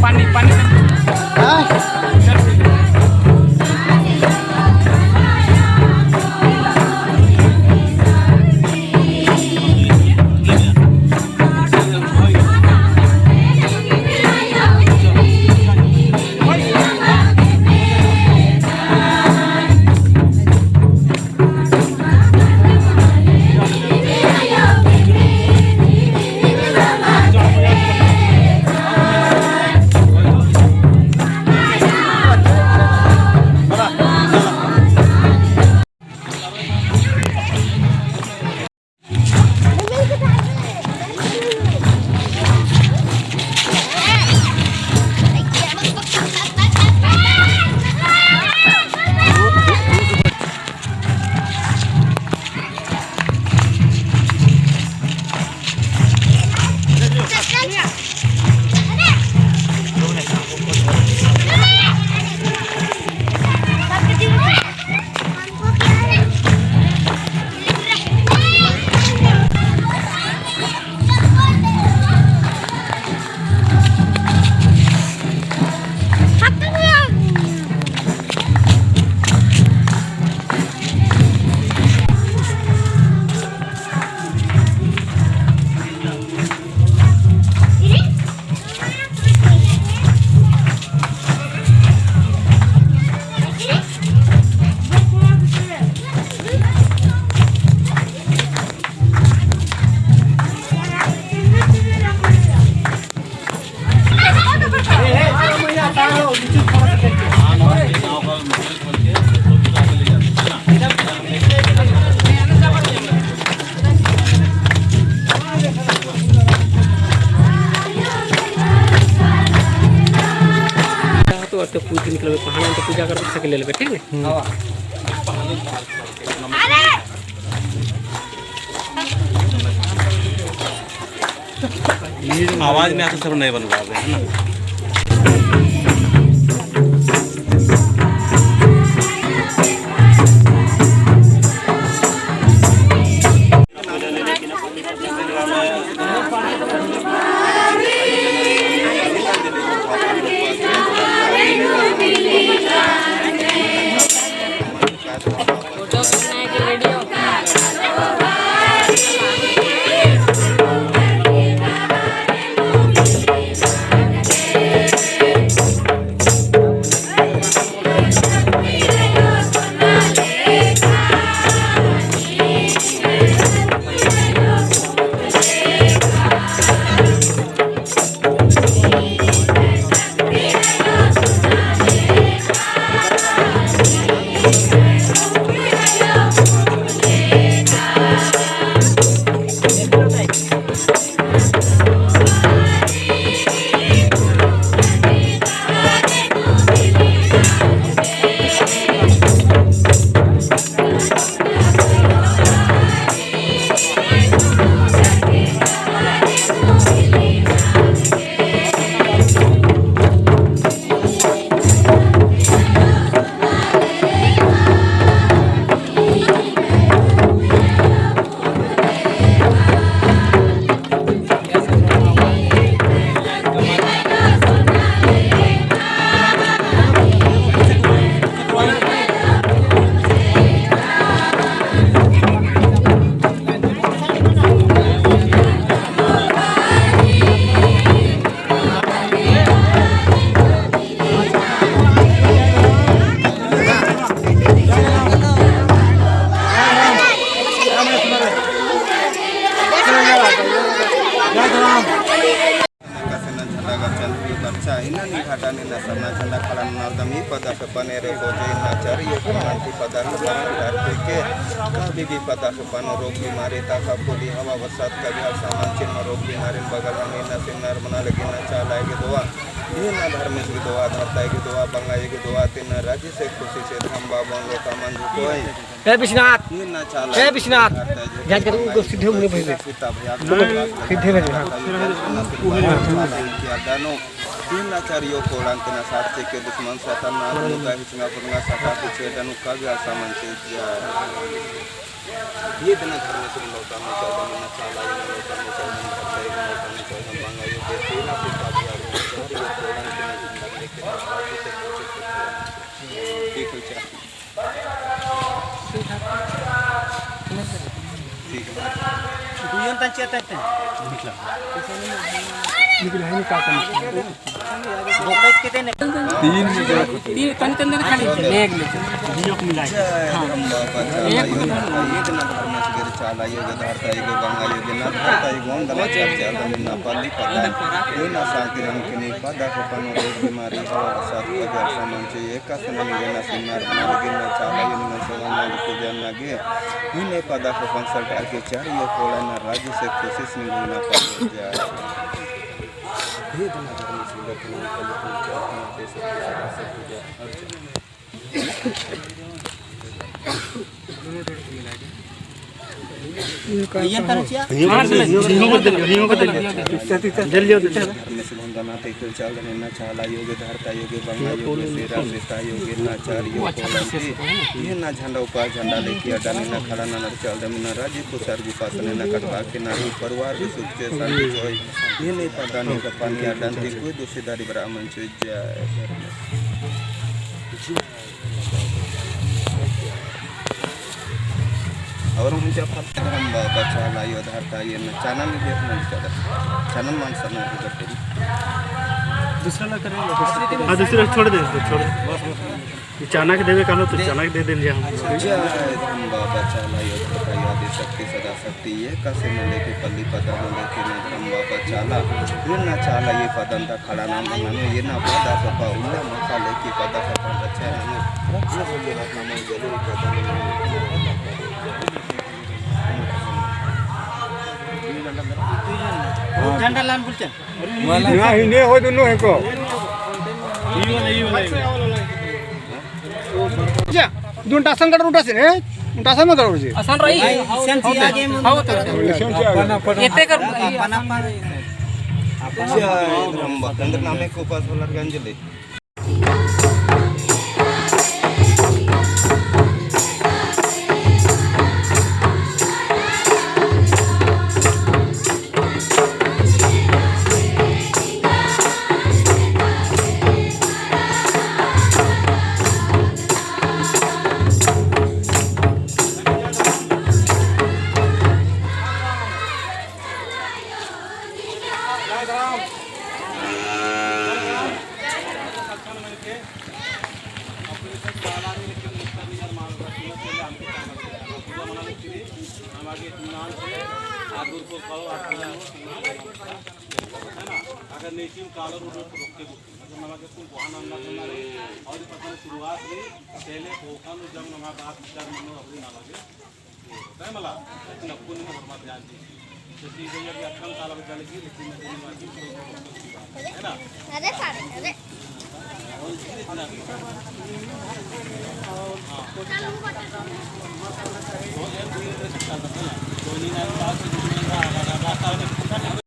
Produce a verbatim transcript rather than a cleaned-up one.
पानी, पानी। हाँ? तो, तो पूजा निकलबे, पहाड़ा तो पूजा कर सके ले लेबे, ठीक है? हम्म। आवाज में आता सब नहीं बन रहा है ना। झंडा गचन की बरचा इन्ना नी घाटा नी ना सरना झंडा खड़ा नाल दम ई पदा से पने रे सोचे इन्ना चारियो कोना की पदा से पने डर के कभी भी पदा से पनो रोग बीमारी ताका पोली हवा बरसात का भी सामान चिन्ह रोग बीमारी बगल में इन्ना सिंगार बना लगी ना चाला के दुआ इन्ना धर्मेस की दुआ धरता की दुआ बंगाई की दुआ तीन राज्य से खुशी से हम बाबा लोग का मन झुकोई। ए विश्वनाथ, ए विश्वनाथ, जान कर उनको सीधे मुने भेज दे। सीधे भेज, हाँ। तीन आचार्यों को लांग के ना साथ से के दुश्मन सैतान ना मुका हिचंगा फुटंगा सका के छेदन का भी आशा मन से किया। ये दिन घर में से लौटा में चल दम ना चाला ये लौटा में चल दम घर से लौटा में चल दम बंगा ये दे तीन आचार्यों ठीक हो, चल। ठीक है। दुइयों तन चिया तन तन। निकला। निकला है, निकाल तन। बोकस के देने। तीन में दो। तीन, तन तन तन खाली। एक में। दुइयों को मिला के। हाँ। एक में। चाला आयो गे धरता आयो गे बंगा आयो गे ना धरता आयो गे ओंगला चार चार दिन ना पाली पता। ये ना साथ रंग के नहीं पता को पनो रोग बीमारी हवा बसात का घर सामान चाहिए। कसन निंगे ना सिंगार बना लगे ना चाला ये ना सेवा ना पूजा ना गे। इन्हें पदा को पंसल टार के चार यो कोड़ा ना राज्य से कोशिश निंगे ना पास जाए। ये बना धर्म सिंगर के नाम पर लेकिन चार ना दे सकते, सदा से पूजा अर्चना। ये तरह चिया? हियों को दे, हियों को दे। जल्दी हो, जल्दी। धर्मेश भंडाना ते फिर चाल देने ना चाला आयो गे धरता आयो गे बंगा आयो गे सेरा सेता आयो गे ना चार यो कोलम के। ये ना झंडा ऊपर झंडा लेके अड्डा में ना खड़ा ना नर चाल देने ना राजी को सर गुफा सने ना कटवा के ना ही परिवार के सुख के शांति होय। ये नहीं पता नहीं का पानी अड्डा ते कोई दूसरी दारी बरा मन चुज जाए। और हम जब हम बाबा चाला आयो धरता आयो ना चाना में भी अपना चला। चाना मान सना भी करते हैं। दूसरा ना करें, दूसरा। हाँ, दूसरा छोड़ दे, छोड़ दे। ये चाना के देवे कालो तो चाना के दे देंगे हम। जय धर्म बाबा चाला आयो धरता आयो आदि शक्ति सदा शक्ति। ये कसे मले के पल्ली पदा मले के ना धर्म बाबा चाला। ये ना चाला ये पदन ता खड़ा नाम नाम ये ना पदा सपा उल्ला मखा लेके पदा सपा बच्चा नाम। ये सब जगह नाम जरूर पदा नाम। झंडा लान बुलचन। ना ही ने हो दुनो है को। जा, दुन टासन गड़ उठासे, ए? टासन में गड़ उठासे। असन रही। असन जी आगे में। हाँ, तो। असन जी आगे। एते कर। अपन, अपन। अच्छा, हम बकंदर नामे को पास होलर गंज ले। अगर नेचिम कालर उडो रोकते गुट्ठी, मतलब नमा के कुल बहाना ना करना रे, और ये पता नहीं शुरुआत रही, पहले धोखा में जब नमा बात विचार मनो अबरी ना लगे, ये होता है मला, लेकिन अब कुल में और बात ध्यान दी। तो ठीक है, अभी अक्कम काला बचा लेगी, लेकिन मैं दिन में है ना? अरे सारे, अरे।